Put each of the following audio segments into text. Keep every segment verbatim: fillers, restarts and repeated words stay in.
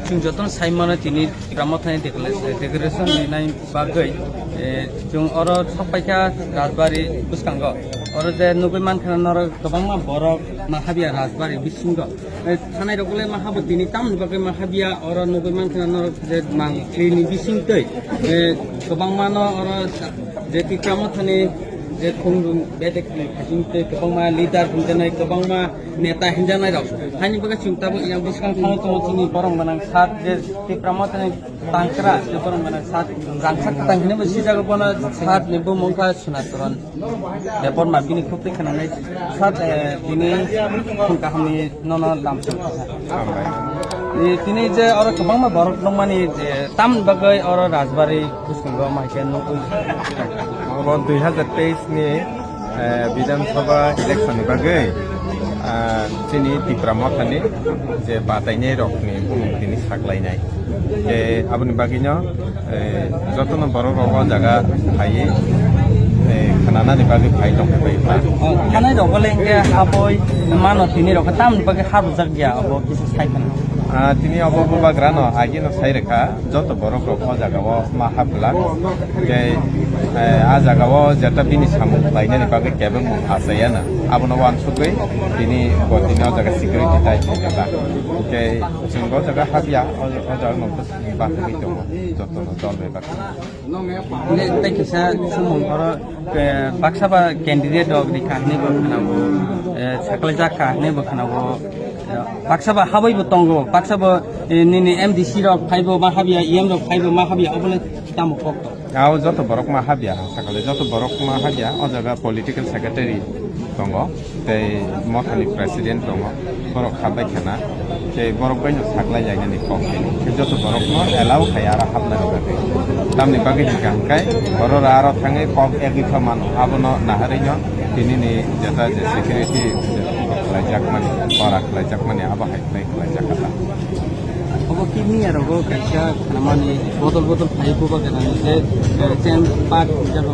Chwng jotono sai mano tini Tipra Mothani decla-, declaration rinai bagwi, eh, chwng oro sok paikha Rajbari bwskango. Oro je nugwi mankha norok kwbangma borok ma habya Rajbari bisingo. Eh, thanai rok le ma habo tini tamni bagwi ma habya oro nugwi mankha norok je mang khlini bisingtwi, eh, kwbangma no oro je Tipra Mothani je khungrung bedek ni khasing tei kwbangma leader hinjanai, kwbangma neta hinjanai rok. Haini bagwi chwng tabuk yang bwskang thangwi tongo chini borom gwnang sat je Tipra Mothani tangkra je borom gwnang sat rangchak kwtang hinwi bo sijago bono sat ni bumung kha Sunatoron Debbarma bini khuk twi khwnangnai sat, eh, tini khun kahamni nono lam song kha. Hambai. Ni tini je oro kwbangma borok nukmani je tamni bagwi oro Rajbari bwskango ma hai khe nukwi. Obo dui hazar teis ni, eh, Bidhan Sabha election ni bagwi, ah, chini Tipra Mothani je batainai rok ni bumung tini saklainai. Tei aboni bagwino, eh, jotono borok rok o jaga phaiwi, eh, khwnanani bagwi phai tongkha bai. O, khanai rok le hwnkhe aboi mano tini rok tamni bagwi ha rwjak ya, obo kisa sai khna. Ah, tini obo bubagra no agi no sai rwkha, joto borok rok o jaga o ma ha bwlak. Tei, eh, a jaga o jeta bini samung khlainani bagwi kebengmung achaiya na. Abono uansugwi tini bo tini o jaga security tai tongkha. Tei chwng o jaga habya, o, o jaga no bwswk bahai tongo, jotono dol bai baksa. Tei kisa samung oro, eh, baksa ba candidate rok rikha hinwi bo khwnago, eh, saklaijak kha hinwi bo khwnago. Eh, baksa ba habwi bo tongo, baksa bo, eh, nini M D C rok phaibo ma habya, E M rok phaibo ma habya, obo le tamo kok to. Ao joto borok ma habya, ang sakale joto borok ma habya, o jaga political secretary tongo, tei mothani president tongo, borok habai khana, tei borok baino saklai lainani kok, tei joto borokno allow khai aro hapnani bagwi. Tamni bagwi hwnkha hwnkhe borok aro thangwi kok egwi kha mano, abono naharwi no tini ni jeta je security khlaijakmani, pora khlaijakmani, abo hai khlai khlaijak kha. Obo khe miya rogo kaisa khnamani bodol bodol phai bubagrani je, eh, chem pat jago,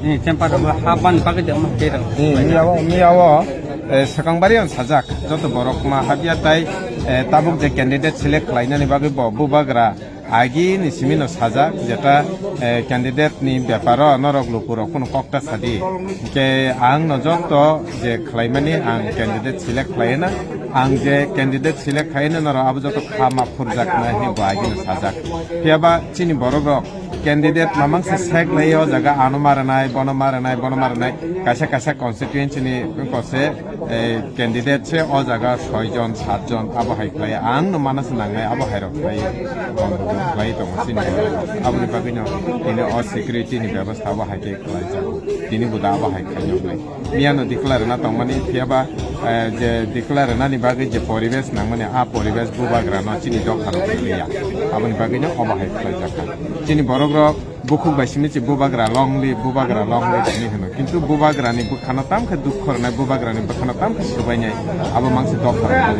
eh, chem pat rogo hapmani bagwi de omo tei rang. Hmm, miya o, miya o, eh, swkang bari ang sajak, joto borok ma habya tai, eh, tabuk je candidate select khlainani bagwi bo bubagra agi ni simi no sajak, jeta, eh, candidate ni beparo norok lukurok kunu kok ta sadi. Hingke ang no joto je khlaimani ang candidate select khlaina, ang je candidate select khlaina norok abo joto kha ma phurjak na hini bo agi no sajak. Phiya ba chini borok rok candidate mamang se sek lai o jaga ano maranai, bono maranai, bono maranai, kaisa kaisa constituency ni kose, eh, candidate se o jaga soi jon, sat jon abo hai khlai ang no mana se nangnai abo hai rok khlai, khlai tongo chini borok. Aboni bagwi no tini o security ni bebostha abo hai khe khlai jago. Tini bo da abo hai khlai nai. Miya no declare na tongmani phiya ba, eh, je declare nani bagwi je poribesh nangmani, a poribesh bubagra no chini dopha rok liya. Aboni bagwi no obo hai khlai jakha. Chini borok rok bukhuk bai simi chi bubagra long live, bubagra long live hini hino. Kintu bubagra ni bwkhano tam khe dukh khornai, bubagra ni bwkhano tam khe subainai. Abo mangsi dopha rok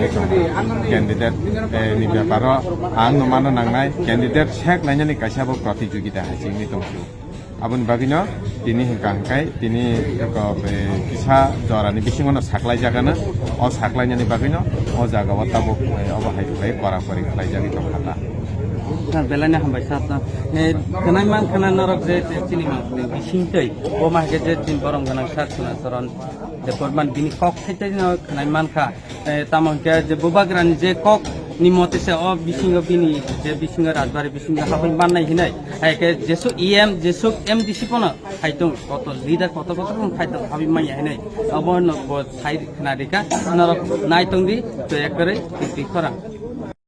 candidate, eh, ni beparo ang no mano nangnai candidate sek lainani kaisa bo pratijogita hai chini tongphuru. Aboni bagwino tini hwnkha hwnkhe tini ko, eh, kisa jorani bisingo no saklai jagana, o saklainani bagwino o jaga o tabuk, eh, obo hai khlai kora kori khlai jagwi tongkha ta. Na belai no hambai sir no. Eh, khwnai man khwna norok je chini mang khwna bising tei bo ma hwnkhe je chini borom gwnang sir Sunacharan Debbarma bini kok thai thai no khwnai man kha. Eh, tamo hwnkhe je bubagrani je kok ni mote se o bisingo bini je bisingo Rajbari bisingo habwi mannai hinai. Hai khe jesuk E M, jesuk M D C pono hai tong, koto leader koto koto rok hai tong habwi manya hinai. Abo no bo sai khna rika, norok nai tong di, to ekkore twi twi khorang.